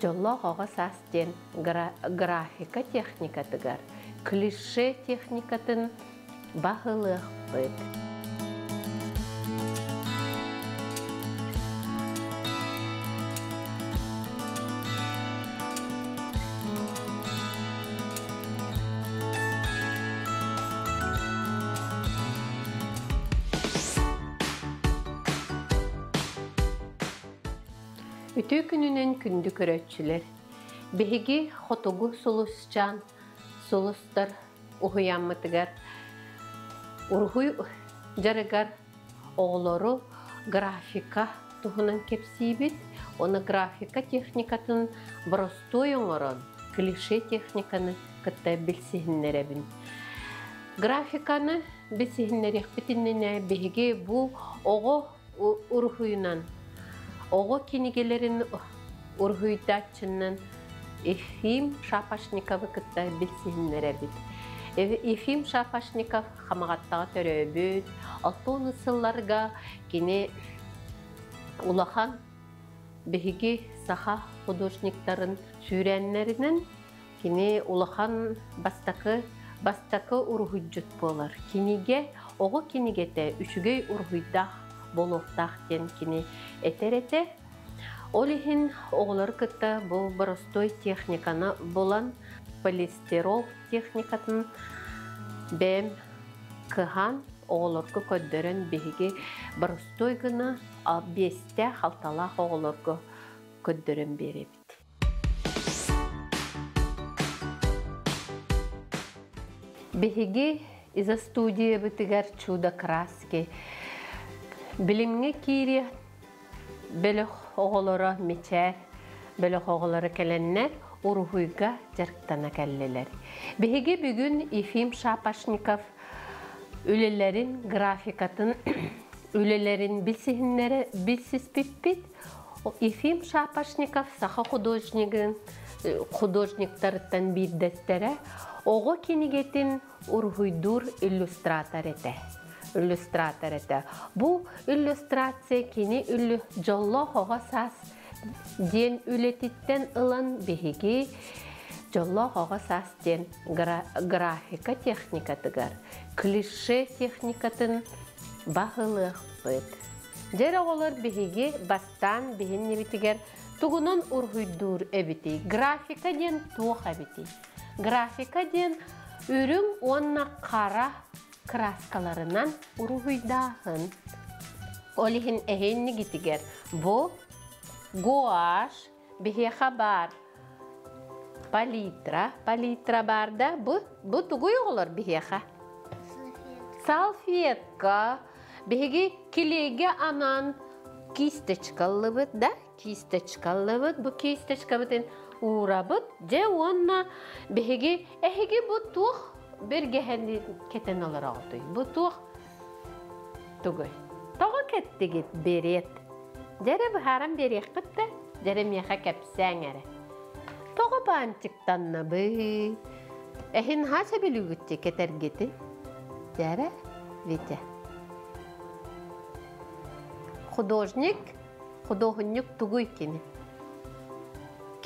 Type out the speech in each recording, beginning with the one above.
Дьоллоох оҕо саас диэн графика техникатыгар клише техникатын баһылыахпыт. Үтүө күнүнэн күндү көрөөччүлэр! Биһиги Хотугу сулусчаан сулустар уһуйааммытыгар уруһуй дьарыгар оҕолору графика туһунан кэпсиибит. Уонна графика техникатын боростуой оҥорон, клише техниканы кытта билсиһиннэрэбин. Графиканы билсиһиннэриэхпит иннинэ биһиги бу оҕо уруһуйунан оҕо кинигэлэрин уруһуйдааччынан Ефим Шапошниковы кытта билсиһиннэрэбит. Ефим Шапошников Хамаҕаттаҕа төрөөбүт, 60 сылларга кини улахан биһиги саха художниктарын сүүрээннэринэн кини улахан бастакы бастакы уруһуйдьут буолар. Кинигэ, оҕо кинигэтэ үчүгэй уруһуйдаах буолуохтаах диэн кини этэр этэ. Ол иһин оҕолору кытта бу боростуой техниканы булан, полистирол техникатын бэйэм кыһан оҕолорго көрдөрөн биһиги боростуой гына биэстээх-алталаах оҕолорго көрдөрөн биэрэбит. Биһиги изо студиябытыгар Чудо краски билимҥэ киириэх бөлөх оҕолоро Мичээр бөлөх оҕолоро кэлэннэр уруһуйга дьарыктана кэллилэр. Биһиги бүгүн Ефим Шапошников үлэлэрин графикатын үлэлэрин билсиһиннэрэ билсиспиппит. Ефим Шапошников саха художнигын художниктарыттан биирдэстэрэ оҕо кинигэтин уруһуйдуур иллюстратор этэ. Иллюстратор этэ. Бу иллюстрация кини дьоллоох оҕо саас диэн үлэтиттэн ылан биһиги дьоллоох оҕо саас диэн графика техникатыгар клише техникатын баһылыахпыт. Дьэр оҕолор биһиги бастаан биһиннибитигэр тугунан уруһуйдуур эбитий? Графика диэн туох эбитий? Графика диэн үрүҥ уонна хара кырааскаларынан уруһуйдааһын. Ол иһин эһиннигитигэр бу гуашь биһиэхэ баар палитра, палитра баар да бу, бу тугуй оҕолор биһиэхэ? Салфетка. Биһиги килиэйгэ анаан кисточка ыллыбыт да, кисточка ыллыбыт. Бу кисточкабытын уурабыт. Дьэ уонна биһиги эһиги бу туох бэргэһэни кэтэн олороҕутуй? Бу туох тугуй? Тоҕо кэттигит берет? Дьэрэ быһааран биэриэххит да, дьэрэ миэхэ кэпсээҥ эрэ. Тоҕо баанчыктаннабыт? Эһин хаа сөбүлүүгүт кэтэргитин? Дьэрэ, Витя. Художник, худуоһунньук тугуй кини?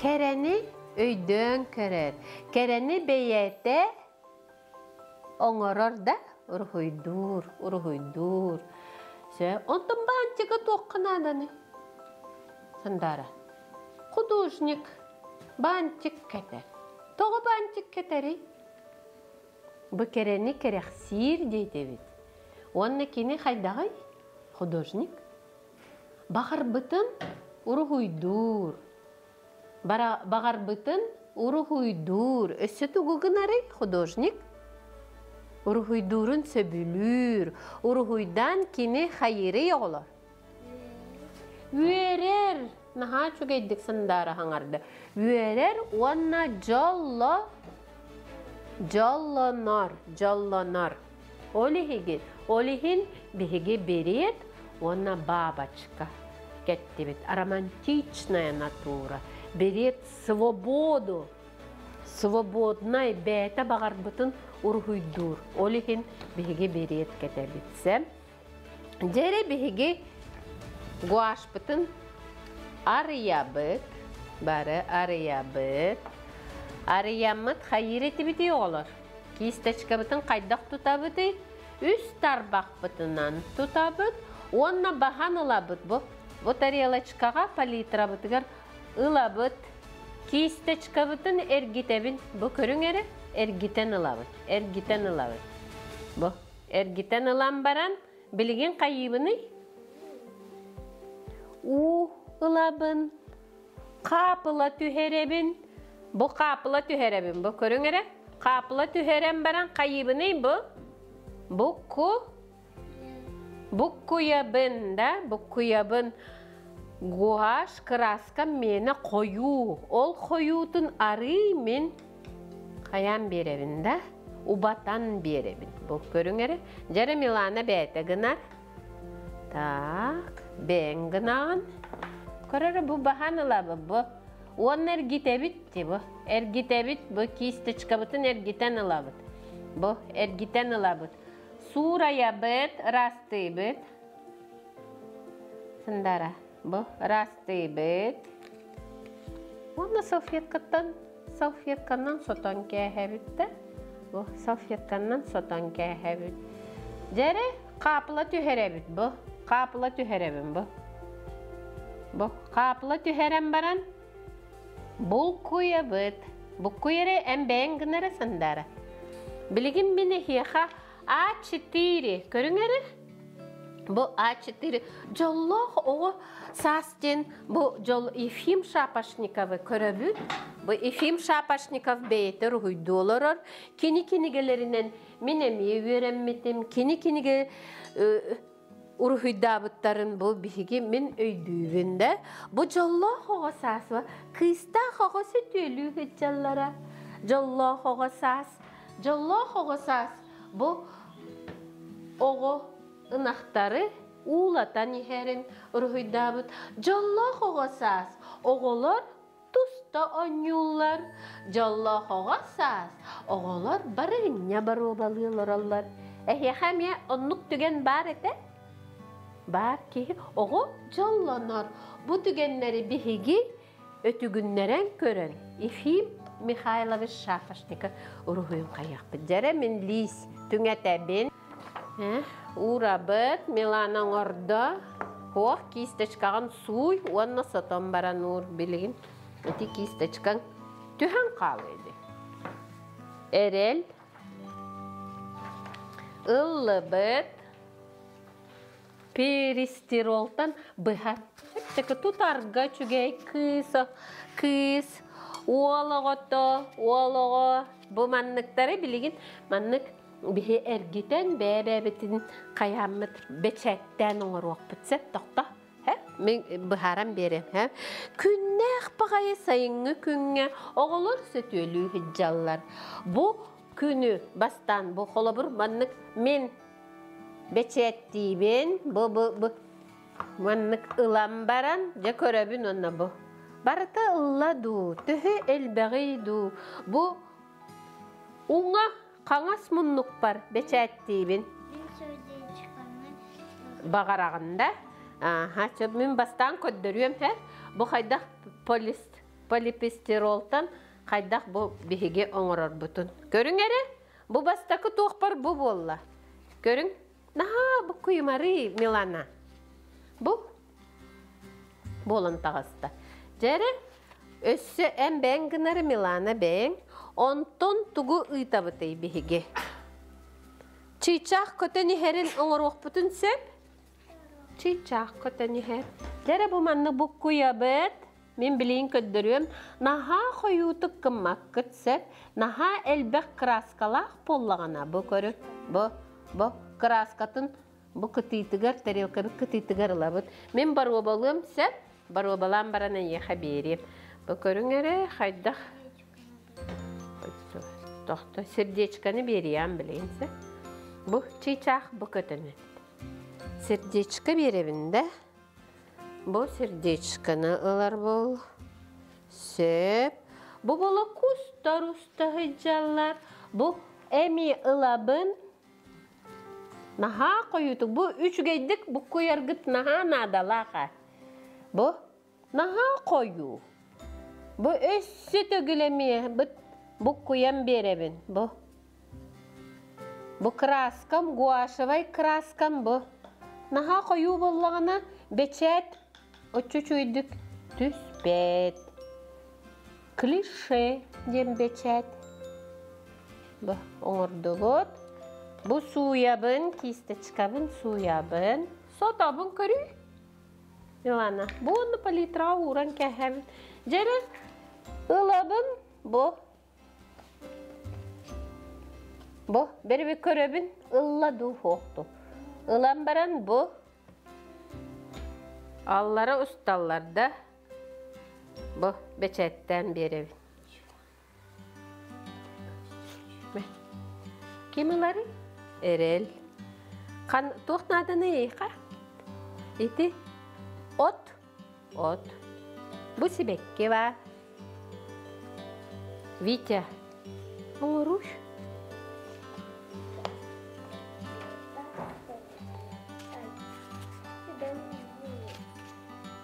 Кэрэни өйдөөн көрөр. Кэрэни бэйэтэ оҥорор да уруһуйдуур, уруһуйдуур. Сөп. Онтон баанчыга туохха нааданый? Сандаара. Художник баанчык кэтэр. Тоҕо баанчык кэтэрий? Бу кэрэни кэрэхсиир диэтэбит. Уонна кини хайдаҕый? Художник. Баҕарбытын уруһуйдуур. Баҕарбытын уруһуйдуур. Өссө тугу гынарый художник? Уруһуйдуурун сөбүлүүр. Уруһуйдаан кини хайыырый оҕолор? Үөрэр. Наһаа үчүгэйдик сандаара хаҥарды. Үөрэр уонна дьолло дьоллонор, дьоллонор. Ол иһигин, ол иһин биһиги берет уонна бабочка кэттибит. Романтичная натура. Берет свободу. Свободнай бэйэтэ баҕарбытын уруһуйдуур. Ол иһин биһиги берет кэтэбит. Дьэрэ биһиги гуашпытын арыйабыт. Бары арыйабыт. Арыйаммыт хайыыр этибитий оҕолор? Кисточкабытын хайдах тутабытый? Үс тарбахпытынан тутабыт уонна баһан ылабыт. Бу, бу тарелочкаҕа палитрабытыгар ылабыт. Кисточкабытын эргитэбин. Бу көрүҥ эрэ, эргитэн ылабыт. Эргитэн ылабыт. Бу эргитэн ылан баран, билигин хайыыбыный? Уу ылабын. Хаапыла түһэрэбин. Бу хаапыла түһэрэбин. Бу көрүҥ эрэ. Хаапыла түһэрэн баран хайыыбыный бу? Букку Буккуйабын да, буккуйабын. Гуашь кырааскам миэнэ хойуу. Ол хойуутун арыый мин хайаан биэрэбин да, убатан биэрэбин. Бу көрүҥ эрэ. Дьэрэ Милана бэйэтэ гынар. Так, бэйэҥ гынаҕын. Көрөрө бу баһан ылабы бу. Уонна эргитэбит ти бу. Эргитэбит бу кисточкабытын эргитэн ылабыт. Бу эргитэн ылабыт. Суурайабыт, ыраастыыбыт. Сындара, бу ыраастыыбыт. Уонна салфеткаттан салфетканан сотон кээһэбит да. Бу салфетканан сотон кээһэбит. Дьэрэ хаапыла түһэрэбит бу. Хаапыла түһэрэбин бу. Бу хаапыла түһэрэн баран Булкуйабыт. Буккуйары эн бэйэҥ гынары Сандара. Билигин мин эһиэхэ А4 көрүҥ эрэ. Бу А4 дьоллоох оҕо саас диэн бу дьол Ефим Шапошниковы көрөбүт. Бу Ефим Шапошников бэйэтэ уруһуйдуу олорор. Кини кинигэлэринэн мин эмиэ үөрэммитим. Кини кинигэ уруһуйдаабыттарын бу биһиги мин өйдүүбүн да бу дьоллоох оҕо саас кыыстаах оҕо сөтүөлүү сылдьаллара дьоллоох оҕо саас дьоллоох оҕо саас бу оҕо ынахтары уулатан иһэрин уруһуйдаабыт дьоллоох оҕо саас оҕолор туста оонньууллар дьоллоох оҕо саас оҕолор барыанньа боруобалыы олороллор эһиэхэ эмиэ оннук түгэн баар этэ баар киһи оҕо дьоллонор бу түгэннэри биһиги өтүгүннэрэн көрөн Ефим Михайлович Шапошников уруһуйун хайыахпыт дьэрэ мин лиис түҥэтэбин Уурабыт, Милана оҥордо. Һуох, кисточкаҕын сууй уонна сотон баран уур билигин. Ити кисточкаҥ түһэн хаалыа ини. Эрэл. Ыллыбыт. Перистиролтан быһа чэпчэки тутарга үчүгэй кыыс, кыыс, уол оҕото, уол оҕо. Бу манныктары билигин маннык биһи эргитэн бэйэ-бэйэбитин хайааммыт бэчээттээн оҥоруохпут сөп тохто мин быһааран биэриэм һэ күннээх баҕайы сайыҥҥы күҥҥэ оҕолор сөтүөлүү сылдьаллар бу күнү бастаан бу холобур маннык мин бэчээттиибин бу бу бу маннык ылан баран дьэ көрөбүн уонна бу барыта ылла дуу төһө элбэҕий дуу бу уҥа Хаҥас муннукпар бэчээттиибин. Мин сердечканы Баҕараҕын да? Ааха, чэ, мин бастаан көрдөрүөм һэ. Бу хайдах полипистеролтан хайдах бу биһиги оҥорорбутун. Көрүҥ эрэ, бу бастакы туохпар бу буолла. Көрүҥ, наһаа бу куймарыы Милана. Бу буолан таҕыста. Дьэ эрэ, өссө эн бэйэҥ гынары Милана бэйэҥ. Онтон тугу ыытабытый биһиги? Чыычаах көтөн иһэрин оҥоруохпутун сөп? Чыычаах көтөн иһэр. Дьэ эрэ бу манна буккуйабыт. Мин билигин көрдөрүөм. Наһаа хойуутук гыммаккыт сөп. Наһаа элбэх кырааскалаах буоллаҕына бу көрү бу бу кырааскатын Бу кытыытыгар, тарелкабыт кытыытыгар ылабыт. Мин боруобалыам сөп, боруобалаан баран эйиэхэ биэриэм. Бу көрүҥ эрэ, хайдах тохто сердечканы биэриэм билигин сөп. Бу чыычаах бу көтөнө. Сердечко биэрэбин да. Бу сердечканы ылар бол. Сөп. Бу була кустар уста сылдьаллар. Бу эми ылабын. Наһаа хойутук. Бу үчүгэйдик буккуйаргыт наһаа наадалаах ээ. Бу наһаа хойуу. Бу өссө төгүл эмиэ буккуйан биэрэбин. Бу. Бу краскам, гуашевай краскам бу. Наһаа хойуу буоллаҕына, бэчээт оччочуйдук түспэт. Клише диэн бэчээт. Бу оҥордубут. Бу сууйабын, кисточкабын сууйабын. Сотобун көрүй. Милана, бу онну палитра ууран кэһэбин. Дьэрэ, ылабын бу. Бу, бери көрөбүн, ылла дуу хуохту. Ылан баран бу. Аллара усталлар да. Бу бэчээттээн биэрэбин. Ким ыларый? Эрэл. Хан туох нааданы эйиэхэ? Ити от, от. Бу сибэкки баар. Витя, оҥоруй.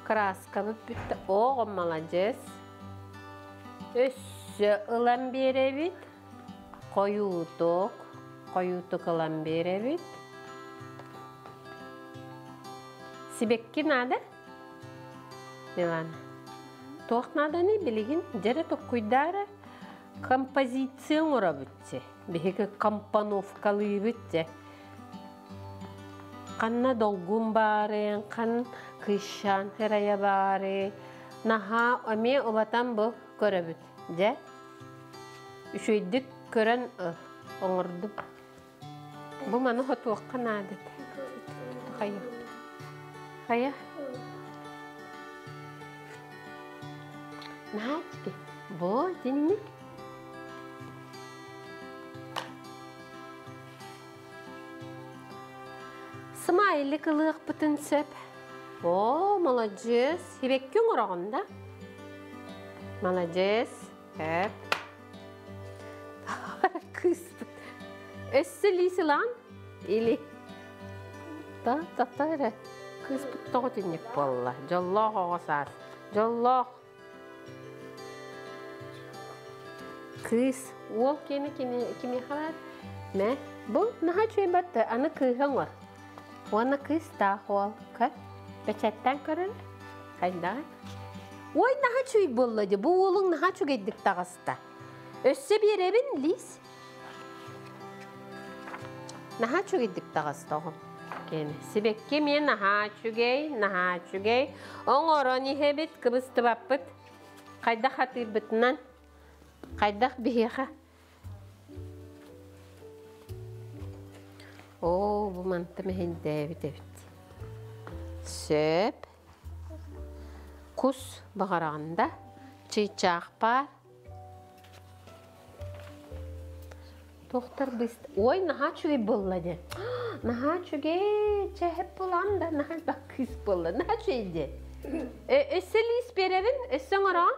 Краскабыт бүттэ. Оҕом маладьыас. Өссө ылан биэрэбит. Хойуутук, хойуутук ылан биэрэбит. Сибэкки наада? Милана. Туох нааданы билигин дьэрэ токкуйдаара композиция оҥоробут дьэ. Биһиги компоновкалыыбыт дьэ. Ханна долгун баарын, хан кыысчаан хырайа баары, наһаа эмиэ убатан бу көрөбүт. Дьэ, үчүгэйдик көрөн оҥордум. Бу маны хотуохха наада этэ. Хайа. Хайа. Наһаа үчүгэй. Бу итинник. Смайлик ылыахпытын сөп. О, маладьыас. Сибэкки оҥороҕун да? Маладьыас. Эп. Кыыспыт. Өссө лиисилаан? Или? Да, тата эрэ. Кыыспыт тоҕо итинник буолла? Дьоллоох оҕо саас. Дьоллоох. Кыыс, уол киэнэ кимиэхэ баар? Мэ, бу наһаа үчүгэй батта, аны кыыһы оҥор. Уонна кыыстаах уол. Көр, бэчээттээн көрөр. Хайдаҕай? Ой, наһаа үчүгэй буолла дии. Бу уолуҥ наһаа үчүгэйдик таҕыста. Өссө биэрэбин, Лиз. Наһаа үчүгэйдик таҕыста оҕом. Киэнэ. Сибэкки эмиэ наһаа үчүгэй, наһаа үчүгэй. Оҥорон иһэбит, кыбыстыбаппыт. Хайдах хатыырбытынан, хайдах биһиэхэ. Оо, бу манта мэһэйдээбит эбит. Сөп. Кус баҕараҕын да, чыычаах баар. Туохтар быст... Ой, наһаа үчүгэй буолла дии. Наһаа үчүгэй, чэһэп булан да наһаа элбэх кыыс буолла. Наһаа үчүгэй дии. Өссө лиис биэрэбин, өссө оҥороон.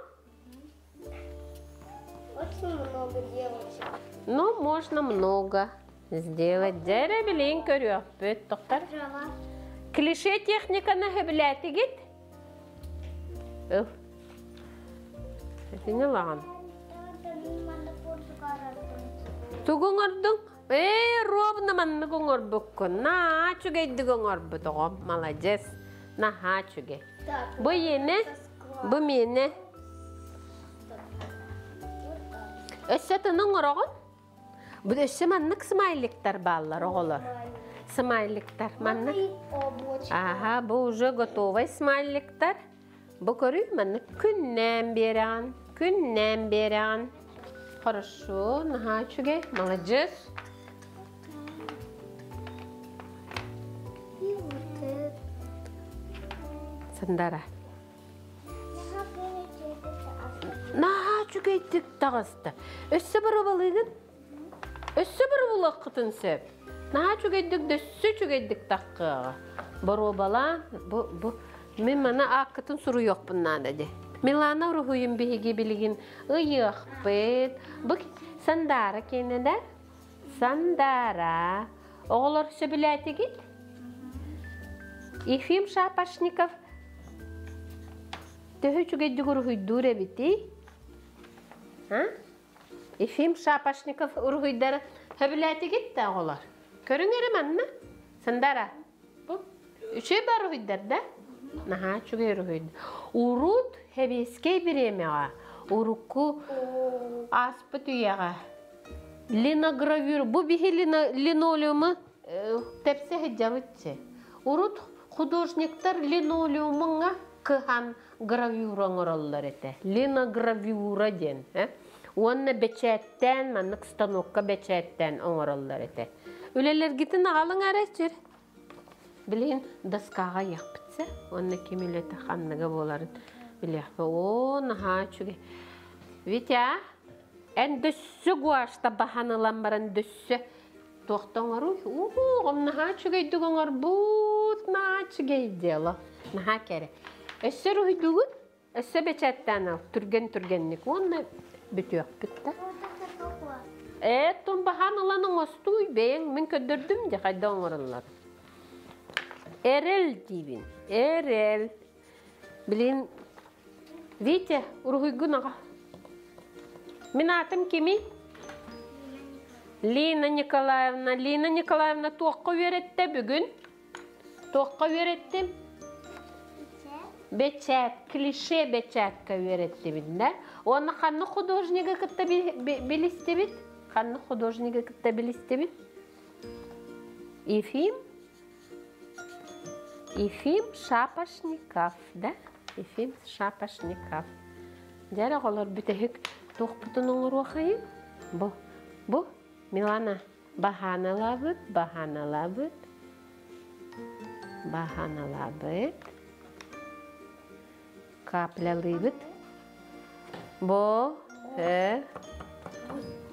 Очень много делать. Ну, можно много сделать. Дьэрэ билин көрүөхпүт, тоқтар. Клише техниканы хөбүлээтигит? Ыл. Итини ылаҕын. Тугу оҥордуҥ? Ээ, ровно маннык оҥорбуккун. Наһаа үчүгэйдик оҥорбут оҕом. Маладьыас. Наһаа үчүгэй. Бу иэнэ, бу миэнэ. Өссө тыны оҥороҕун? Бу өссө маннык смайликтар бааллар оҕолор. Смайликтар маннык. Аха, бу уже готовый смайликтар. Бу көрүй, маннык күннээн биэрэҕин, күннээн биэрэҕин. Хорошо, наһаа үчүгэй, маладьыас. Сандара. Наһаа үчүгэйдик таҕыста. Өссө боруобалыыгын? Өссө боруобалыаххытын сөп. Наһаа үчүгэйдик да өссө үчүгэйдик таххыаҕа. Боруобалаан, бу, бу, мин маны ааккытын суруйуохпун наада дии. Милана уруһуйун биһиги билигин ыйыахпыт. Бу Сандаара киэнэ да? Сандаара. Оҕолор сөбүлээтигит? Ефим Шапошников төһө үчүгэйдик уруһуйдуур эбитий? Ефим Шапошников уруһуйдара сөбүлээтигит да оҕолор? Көрүҥ эрэ манна. Сандара. Бу үчүгэй бар уруһуйдар да? Наһаа үчүгэй уруһуйдар. Урут сэбиэскэй бириэмэҕэ урукку ааспыт үйэҕэ линогравюр бу биһи линолеуму тэпсэ сылдьабытчы. Урут художниктар линолеумҥа кыһан гравюра оҥороллор этэ. Линогравюра диэн. Уонна бэчээттээн, маннык станокка бэчээттээн оҥороллор этэ. Үлэлэргитин аҕалыҥ эрэ чир. Билигин доскаҕа ыйыахпытса, уонна ким үлэтэ ханныга буоларын билиэхпит. Оо, наһаа үчүгэй. Витя, эн дөссө гуашта баһан ылан баран дөссө туохта оҥоруй? Уу, оҕом наһаа үчүгэйдик оҥорбут, наһаа үчүгэй дело. Наһаа кэрэ. Өссө уруһуйдуугун? Өссө бэчээттээн ал, түргэн-түргэнник уонна бүтүөхпүт да. Ээ, тумбаһаан ылан оҥостууй, бэйэҥ мин көрдөрдүм дьэ хайда оҥороллор. Эрэл диибин, эрэл. Блин, Витя, уруһуйгун аҕа. Мин аатым кимий? Лина Николаевна. Лина Николаевна туохха үөрэттэ бүгүн? Туохха үөрэттим? Бэчээт, клише бэчээккэ үөрэттибит да. Уонна ханнык художнигы кытта билистибит? Ханнык художнигы кытта билистибит? Ефим? Ефим Шапошников, да? Ефим Шапошников. Дьэ, оҕолор бүтэһик туохпутун оҥоруохайын? Бу, бу, Милана, баһааналаабыт, баһааналаабыт, баһааналаабыт. Каплялыыбыт. Бу, э,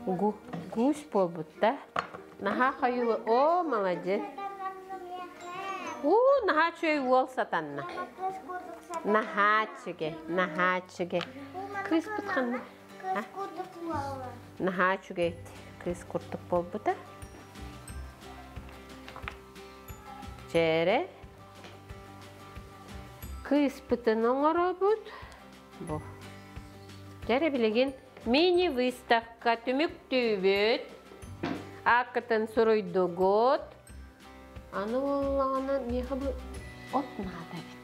гу, гусь буолбут да. Наһаа хойуу, о, молодец. Уу, наһаа үчүгэй уол сатанна. Наһаа үчүгэй, наһаа үчүгэй. Кыыспыт ханна? Кыыс курдук буолла. Наһаа үчүгэй кыыс курдук буолбута. Чээрэ. Кыыспытын оҥоробут. Бу. Дьэрэ билигин мини-выставка түмүктүүбүт. Ааккытын суруйдугут. Аны буоллаҕына миэхэ бу от наада эбит.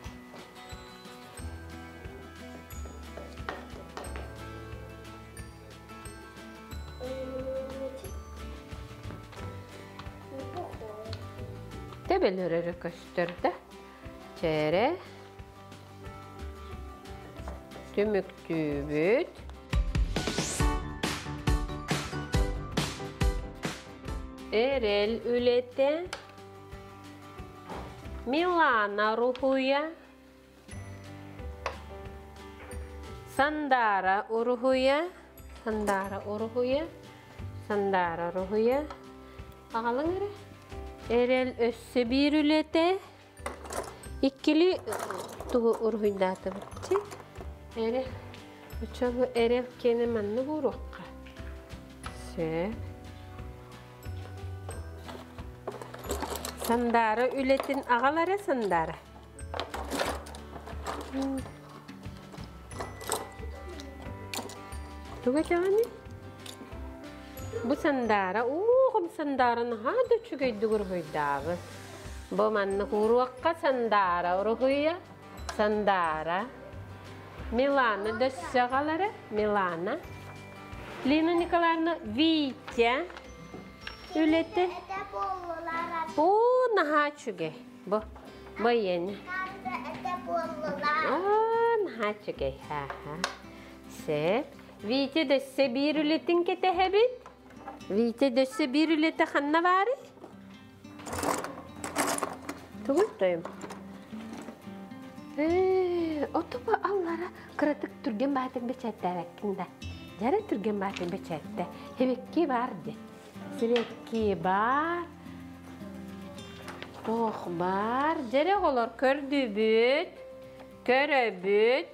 Төбөлөр өрө көстөр да. Чээрэ. Түмүктүүбүт. Эрэл үлэтэ. Милана уруһуйа. Сандаара уруһуйа. Сандаара уруһуйа. Сандаара уруһуйа. Аҕалыҥ эрэ. Эрэл өссө биир үлэтэ. Иккили тугу уруһуйдаатыбыт Эрэ, оччо бу эрэл киэнэ маннык ууруохха. Сөп. Сандаара үлэтин аҕал эрэ Сандаара. Тугу этэҕиний? Бу Сандаара, уугум Сандаара наһаа да үчүгэйдик уруһуйдаабыт. Бу маннык уруокка Сандаара уруһуйа, Сандаара, Милана дөссө аҕалара, Милана, Лина Николаевна, Витя үлэтэ. Оо, наһаа үчүгэй. Бу, бу ийэни. Аа, наһаа үчүгэй. Ха-ха. Сөп. Витя дөссө биир үлэтин кэтэһэбит. Витя дөссө биир үлэтэ ханна баарый? Тугуй тойум? Ээ, отупа аллара кыратык түргэн баатык бэчээттээбэккин да. Дьара түргэн баатык бэчээттэ. Сибэкки баар де. Сибэкки баар. Туох баар? Дьэрэ оҕолор көрдүбүт. Көрөбүт.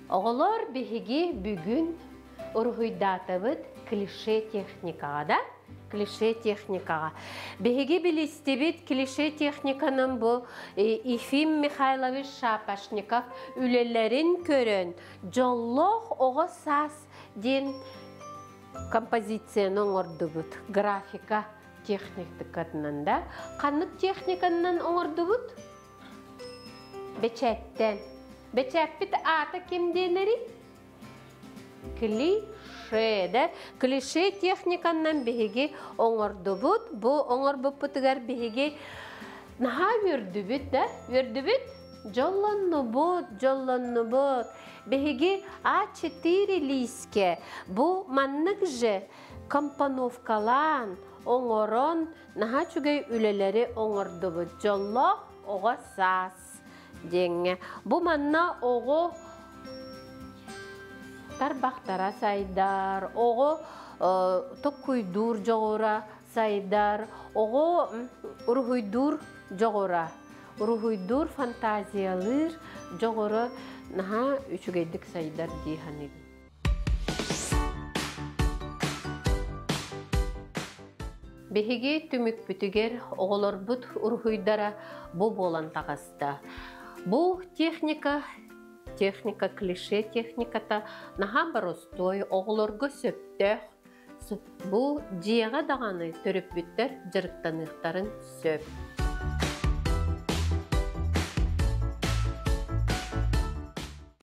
Оҕолор биһиги бүгүн уруһуйдаатыбыт клише техникаҕа да? Клише техникаҕа. Биһиги билистибит клише техниканан бу Ефим Михайлович Шапошников үлэлэрин көрөн дьоллоох оҕо саас диэн композицияны оҥордубут. Графика техникатынан да. Ханнык техниканан оҥордубут? Бэчээттэн. Бэчээппит аата ким диэнэри? Клише, да? Клише техниканнан биһиги оҥордубут. Бу оҥорбуппутугар биһиги наһаа үөрдүбүт, да? Үөрдүбүт? Дьоллоннубут, дьоллоннубут. Биһиги А4 лиискэ бу маннык же компоновкалаан, оҥорон, наһаа үчүгэй үлэлэри оҥордубут. Дьоллоох оҕо саас диэҥҥэ. Бу манна оҕо тарбахтара сайдар, оҕо токкуйдуур дьоҕура сайдар, оҕо уруһуйдуур дьоҕура, уруһуйдуур, фантазиялыыр дьоҕура наһаа үчүгэйдик сайдар дии саныыбын. Биһиги түмүкпүтүгэр оҕолорбут уруһуйдара бу буолан таҕыста. Бу техника, техника клише техниката наһаа боростуой, оҕолорго сөптөөх. Бу дьиэҕэ даҕаны төрөппүттэр дьарыктаныахтарын сөп.